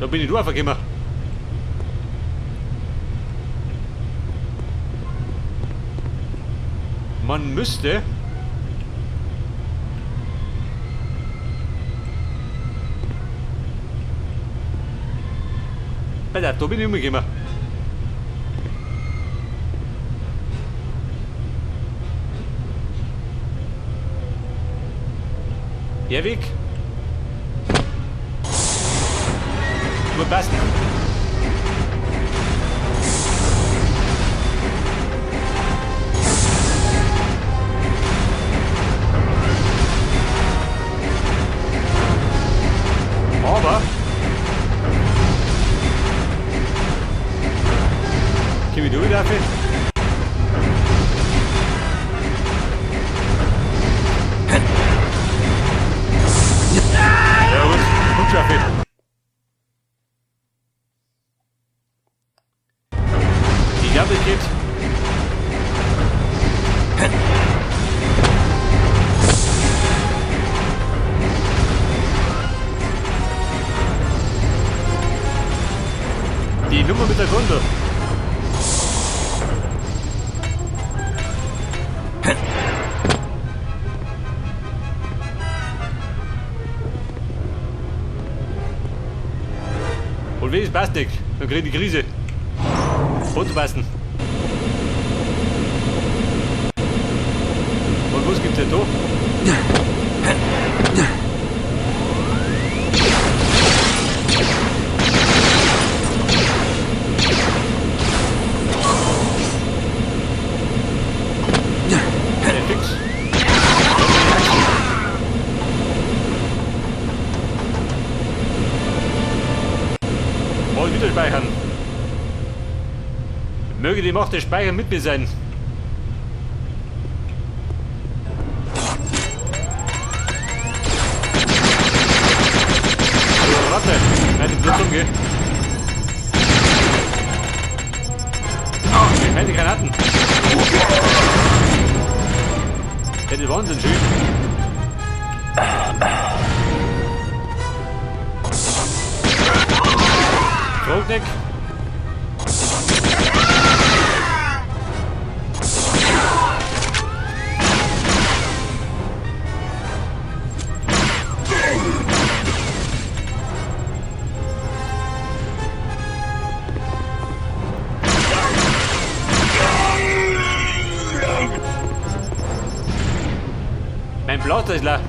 Da bin ich draufgekommen. Man müsste. Pass auf, da bin ich umgekommen. Der Weg. Nur passen. Aber Können wir durchlaufen? Ja gut, gut schaffe. Ich glaube, es geht. Die Nummer mit der Gondel. Und wenn es passt nicht, dann krieg ich die Krise. Runterpassen. Und was gibt's denn da? Der fix. Und wieder speichern. Möge die Macht des Speichern mit mir sein. Du Ratte. Nein, die Blut umgeh. Keine Granaten. Ja, die Wahnsinn schön. Frogneck. Mein Blaster ist leer.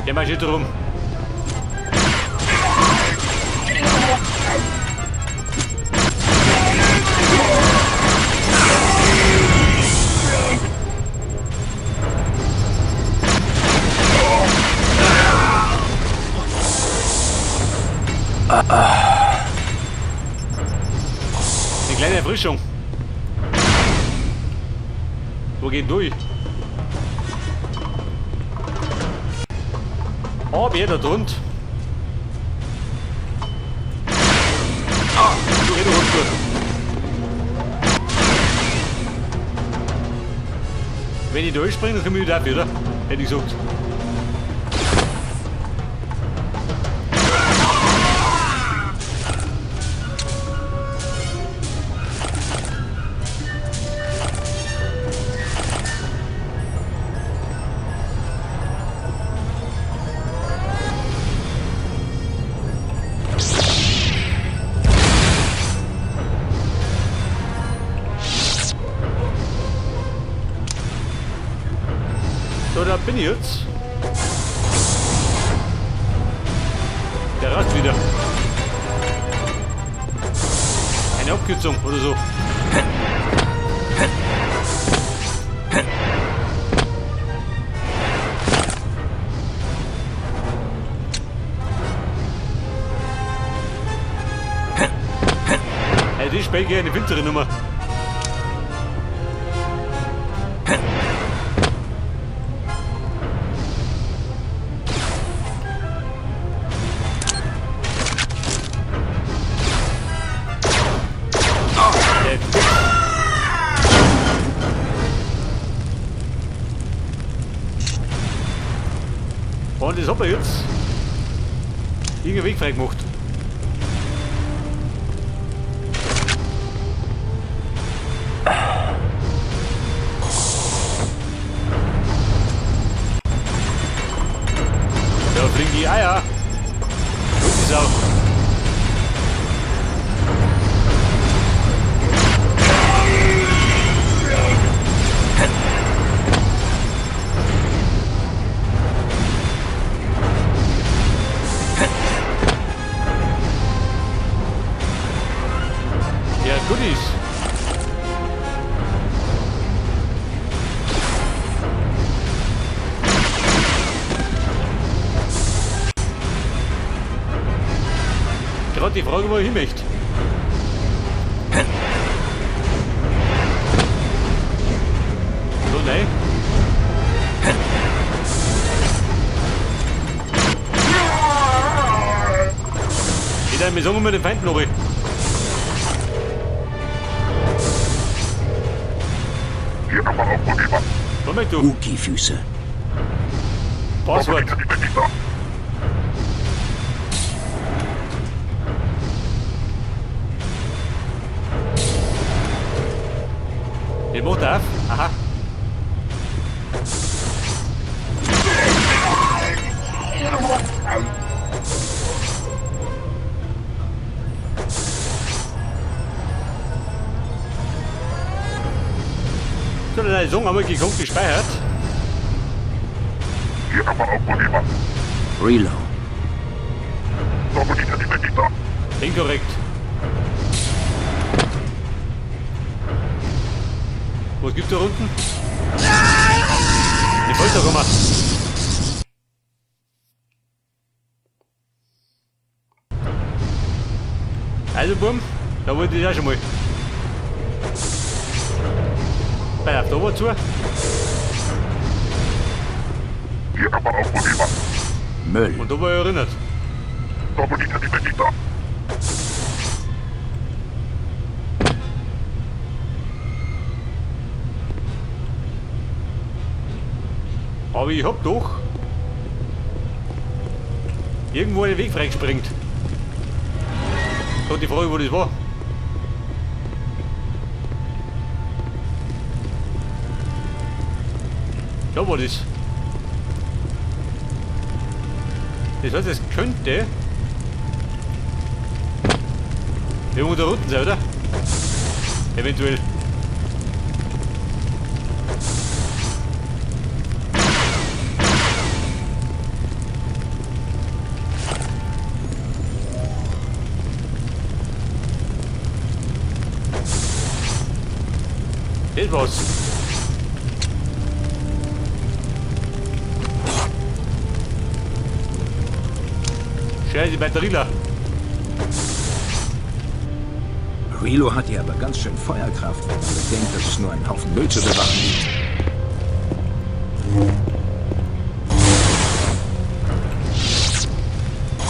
Der marschiert rum. Eine kleine Erfrischung. Wo geht durch? Oh, wer da drunter? Ah, du geh runter. Wenn ich durchspringe, dann komme ich wieder oder? Hätte ich gesagt. So, da bin ich jetzt. Der rast wieder. Eine Abkürzung oder so. Hey, die Specke eine finstere Nummer. Der Fix. Und das hat er jetzt. Irgendein Weg freigemacht. Da fliegen die Eier. Gut ist auch. Ja, Goodies. Gerade die Frage, wo ich hin möchte. So, nein. Ich darf mir sagen, wir den Feind noch. Moment, du. Wookie-Füße. Passwort. Den macht er auf. Aha. So, dann Song haben wir geguckt, gespeichert. Relo. Inkorrekt. Was gibt's da unten? Eine Folterkammer. Also Bumm, da wollte ich auch schon mal. Bei der da war zu. Müll. Und da war ich erinnert. Aber ich hab doch irgendwo einen Weg freigesprengt. Da die Frage, wo das war. Da war das. Das heißt, es könnte irgendwo da unten sein, oder? Eventuell. Das war's. Scheiße, Batterie da. Relo hat hier aber ganz schön Feuerkraft, wenn man bedenkt, dass es nur einen Haufen Müll zu bewachen gibt.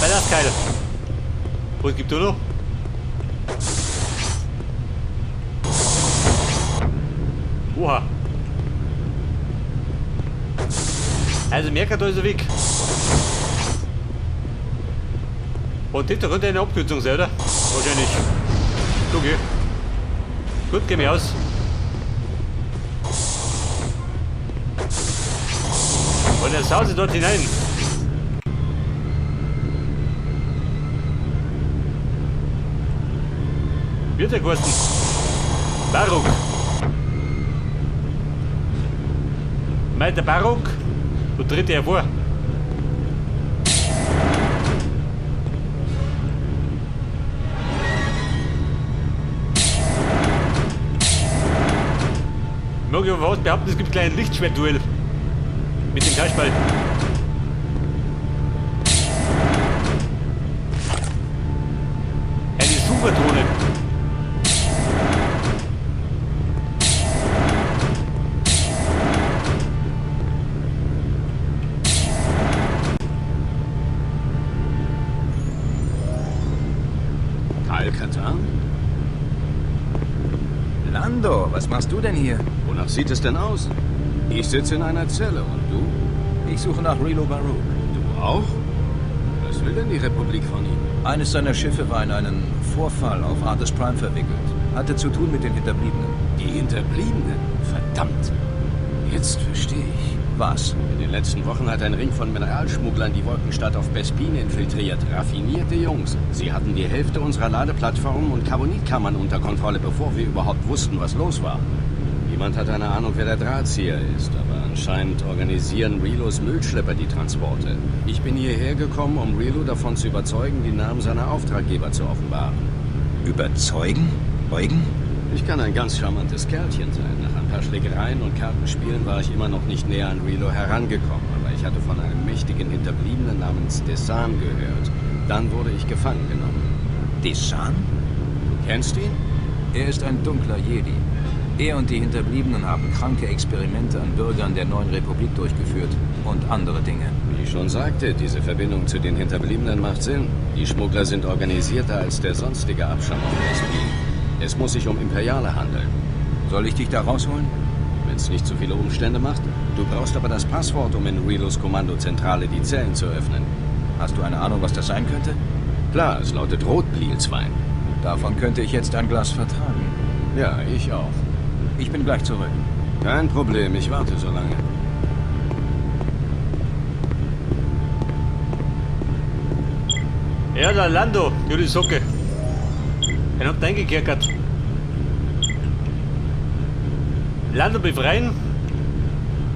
Bei das Keil. Was gibt da noch? Oha. Also merkt, da ist der Weg. Und das da könnte eine Abkürzung sein, oder? Wahrscheinlich. Okay. Gut, geh mir aus. Und er sause dort hinein. Wird der Kosten? Baruk. Meint der Baruk? Wo tritt er vor? Mag ich aber fast behaupten, es gibt gleich ein Lichtschwertduell mit dem Kasperl. Eine Superdrohne. Kyle Katan? Lando, was machst du denn hier? Wonach sieht es denn aus? Ich sitze in einer Zelle und du? Ich suche nach Relo Baruk. Du auch? Das Was will denn die Republik von ihm? Eines seiner Schiffe war in einen Vorfall auf Artis Prime verwickelt. Hatte zu tun mit den Hinterbliebenen. Die Hinterbliebenen? Verdammt. Jetzt verstehe ich. Was? In den letzten Wochen hat ein Ring von Mineralschmugglern die Wolkenstadt auf Bespin infiltriert. Raffinierte Jungs. Sie hatten die Hälfte unserer Ladeplattformen und Carbonitkammern unter Kontrolle, bevor wir überhaupt wussten, was los war. Niemand hat eine Ahnung, wer der Drahtzieher ist, aber anscheinend organisieren Relos Müllschlepper die Transporte. Ich bin hierher gekommen, um Relo davon zu überzeugen, die Namen seiner Auftraggeber zu offenbaren. Überzeugen? Eugen? Ich kann ein ganz charmantes Kerlchen sein. Nach ein paar Schlägereien und Kartenspielen war ich immer noch nicht näher an Relo herangekommen, aber ich hatte von einem mächtigen Hinterbliebenen namens Desan gehört. Dann wurde ich gefangen genommen. Desan? Du kennst ihn? Er ist ein dunkler Jedi. Er und die Hinterbliebenen haben kranke Experimente an Bürgern der neuen Republik durchgeführt und andere Dinge. Wie ich schon sagte, diese Verbindung zu den Hinterbliebenen macht Sinn. Die Schmuggler sind organisierter als der sonstige Abschaum auf Bespin. Es muss sich um Imperiale handeln. Soll ich dich da rausholen? Wenn es nicht zu viele Umstände macht. Du brauchst aber das Passwort, um in Relos Kommandozentrale die Zellen zu öffnen. Hast du eine Ahnung, was das sein könnte? Klar, es lautet Rotblielswein. Davon könnte ich jetzt ein Glas vertragen. Ja, ich auch. Ich bin gleich zurück. Kein Problem, ich warte so lange. Ja, der Lando, du die Socke. Er hat eingekerkert. Lando befreien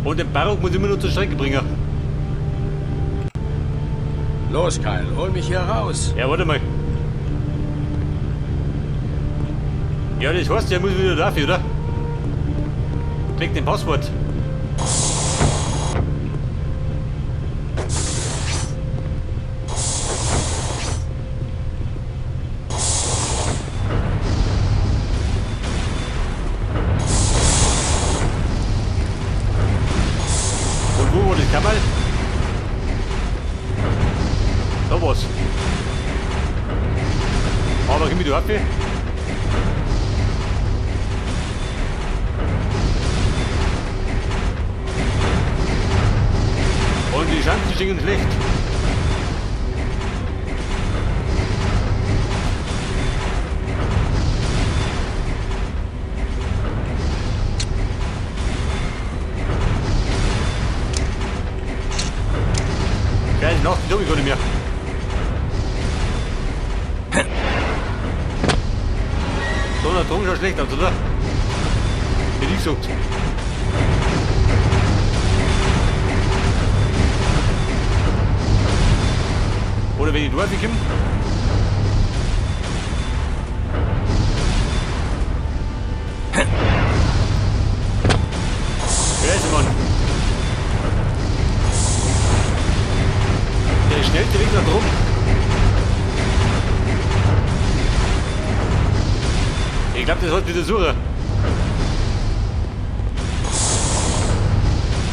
und den Barok muss ich immer noch zur Strecke bringen. Los, Kyle, hol mich hier raus. Ja, warte mal. Ja, das heißt, der muss wieder dafür, oder? Kriegt den Passwort. Und wo war das Kammerl? Da war's. Aber komm ich da rauf? Und die Chancen stehen schlecht. Geil, noch die ich gar nicht mehr. So, der Ton schaut schlecht aus, oder? Hätte ich gesagt. Oder wenn ich da komme. Scheiße, Mann. Der schnellste Weg nach drum. Ich glaube, das hat wieder Suche.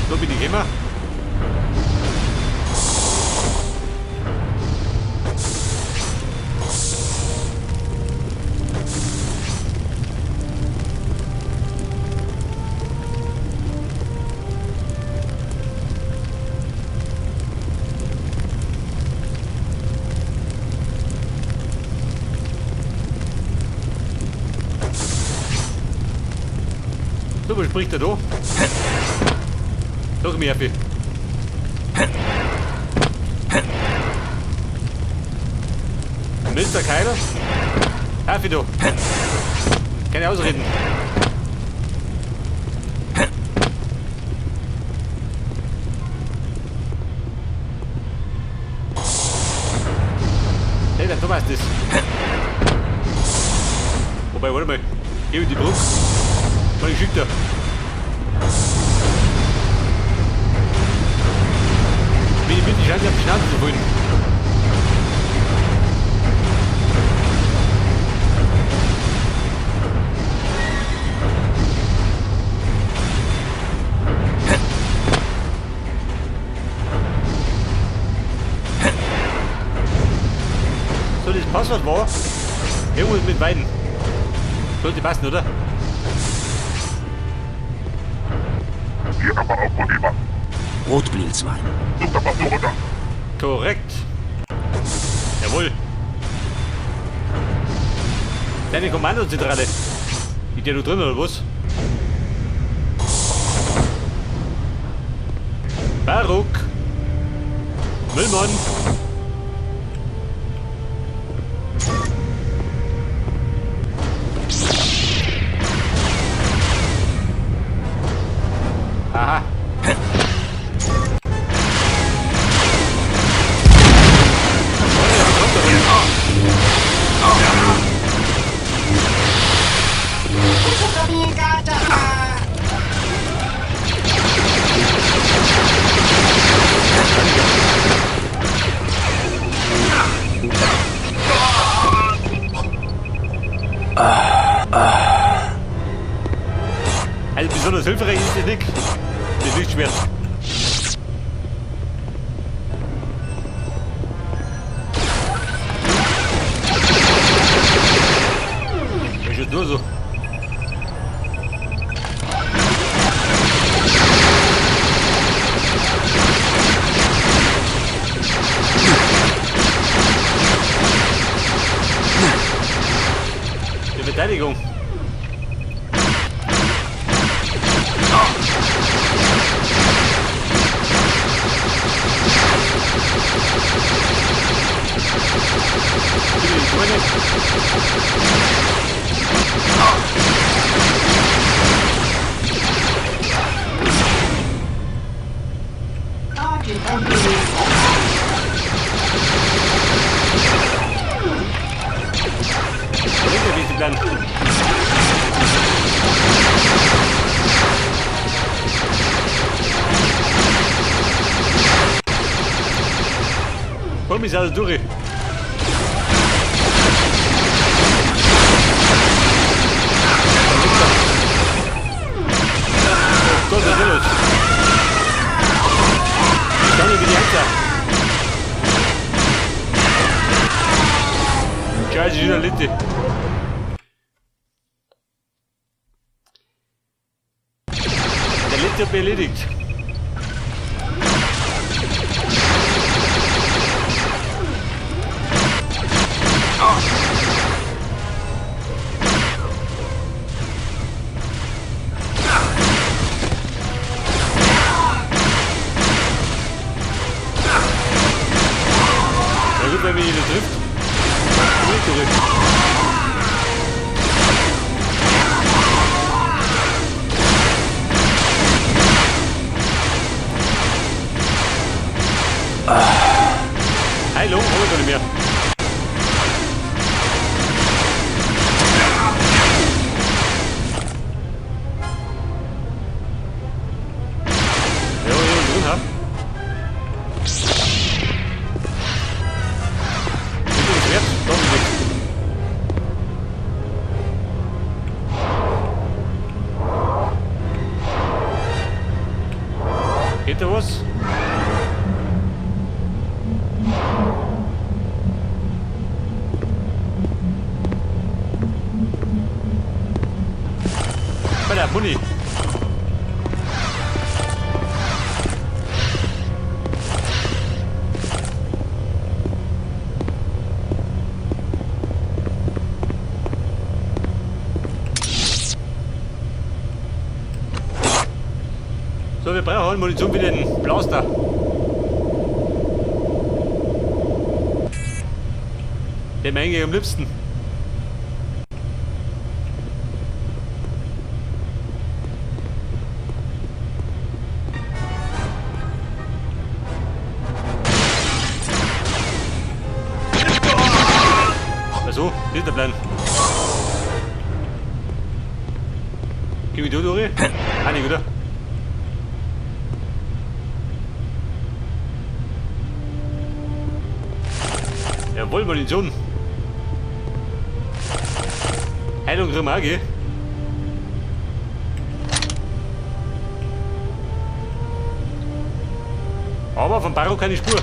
So bin ich immer. So, was spricht er da? Sag mir, Effi. Mr. Keiler? Hafi, du. Keine Ausreden. Hey, der Thomas das. Wobei, warte mal. Hier über die Brücke. Was geschickt da? Bin ich mit die Chance auf die Schnauze zu holen. So, das Passwort war irgendwas mit Wein. Sollte passen, oder? Rotblielswein. Korrekt. Jawohl. Deine Kommandozentrale. Ist der da drin oder was? Baruk. Müllmann. Aha. Also besonders hilfreich ist das nicht. Das Lichtschwert. Ist jetzt nur so. Die Verteidigung. Komm, ist alles durch. Oh Gott, was ist los? Ich kann nicht wie die Hektar. Scheiße, wieder Litte. Der Litte hat erledigt. Ja gut, wenn mich jeder trifft. Komm ich zurück. Heilung, hab ich gar nicht mehr. Ja, hier drin, ha? Ist das wert? Doch nicht. Geht da was? Bei der Muni. So, wir brauchen Munition für den Blaster. Den eigentlich am liebsten. Also, das ist der Plan. Geh ich da durch? Ah, nicht, oder? Jawohl, Munition. Heilung kriegen wir auch, gell? Aber vom Barrow keine Spur.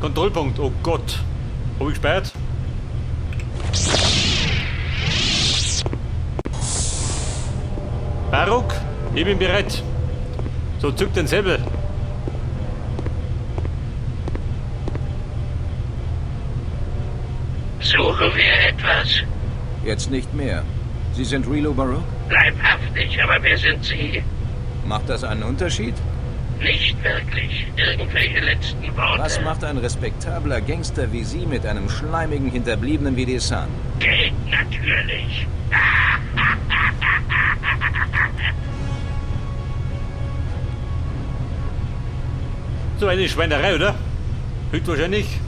Kontrollpunkt, oh Gott. Hab ich gespeichert? Baruk, ich bin bereit. So, zück den Säbel. Suchen wir etwas? Jetzt nicht mehr. Sie sind Rilo Baruk? Leibhaftig, aber wer sind Sie? Macht das einen Unterschied? Nicht wirklich. Irgendwelche letzten Worte. Was macht ein respektabler Gangster wie Sie mit einem schleimigen Hinterbliebenen wie Desan? Geld natürlich. So eine Schweinerei, oder? Höchstwahrscheinlich.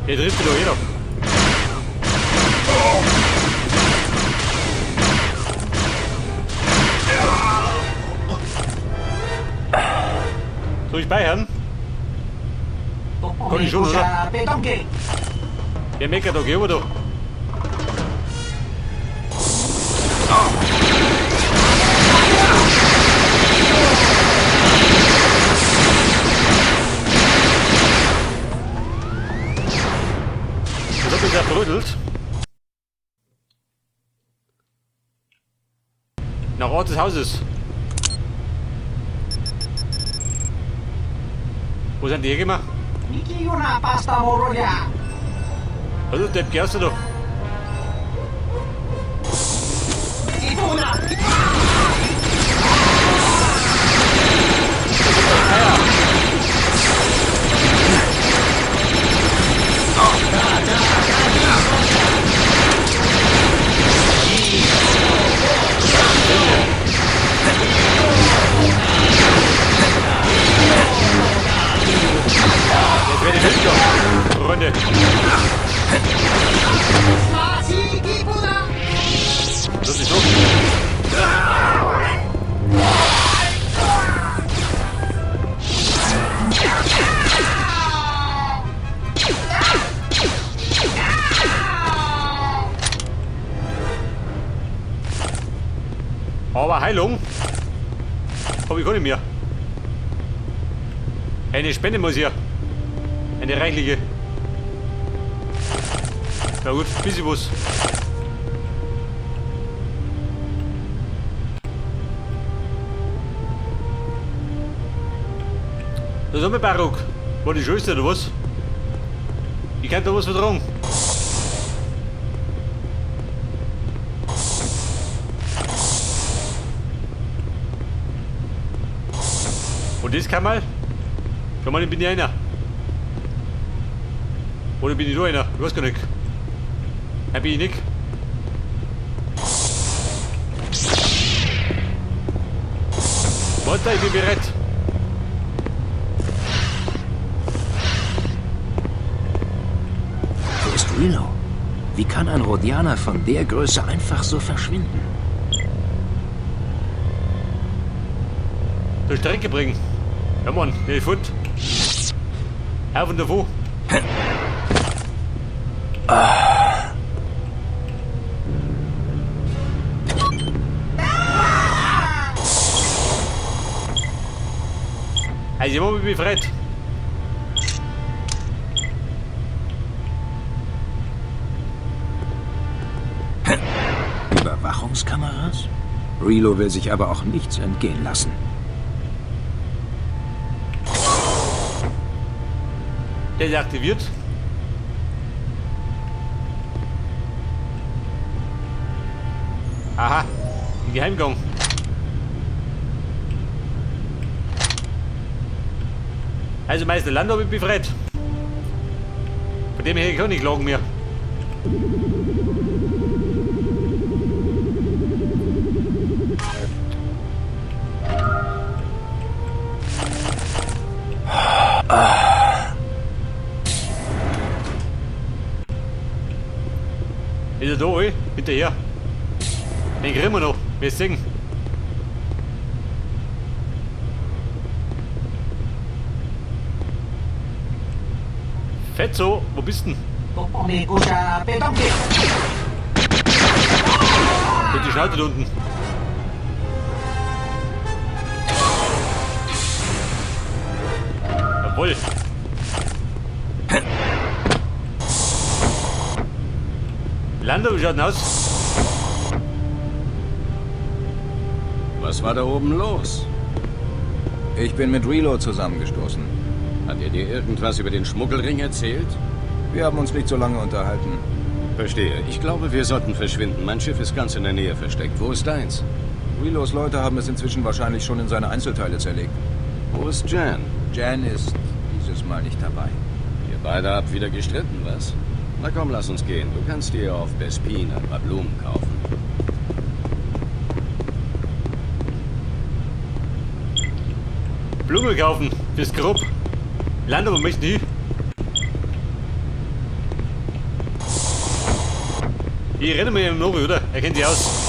Hier trifft doch jeder. Soll ich speichern? Kann ich schon, oder? Wer meckert da? Geh über da. Das hat mich zerbrödelt. Nach Ort des Hauses. Wo sind die hergekommen? Also, Depp, gehst du da? Jetzt werde ich mitkommen, Freunde. Das ist so. Aber Heilung habe ich gar nicht mehr. Eine Spende muss ich ja. Eine reichliche. Na gut, bisschen was. Das ist Baruk. War die schönste oder was? Ich kann da was vertragen. Und das kann mal. Schau mal, bin ich einer. Oder bin ich da einer? Ich weiß gar nicht. Nein, bin ich nicht. Warte, ich bin bereit. Wo ist Rilo? Wie kann ein Rodianer von der Größe einfach so verschwinden? Zur Strecke bringen. Ja Mann, nee, fort. Auf und davon. Also, ich habe mich befreit. Überwachungskameras? Rilo will sich aber auch nichts entgehen lassen. Der ist aktiviert. Aha. Den Geheimgang. Also Meister Lando habe ich befreit. Von dem her kann ich klagen mehr. Ist er da, ey? Hinterher. Den kriegen wir noch. Wir sehen. Fetzo, wo bist denn? Mit die Schnauze da unten. Jawohl. Lando, wie schaut denn aus? Was war da oben los? Ich bin mit Reload zusammengestoßen. Hat er dir irgendwas über den Schmuggelring erzählt? Wir haben uns nicht so lange unterhalten. Verstehe. Ich glaube, wir sollten verschwinden. Mein Schiff ist ganz in der Nähe versteckt. Wo ist deins? Relos Leute haben es inzwischen wahrscheinlich schon in seine Einzelteile zerlegt. Wo ist Jan? Jan ist dieses Mal nicht dabei. Ihr beide habt wieder gestritten, was? Na komm, lass uns gehen. Du kannst dir auf Bespin ein paar Blumen kaufen. Blumen kaufen fürs Grupp. Lando, wo möchten hin? Ich renne mit ihm noch, oder? Er kennt sich aus.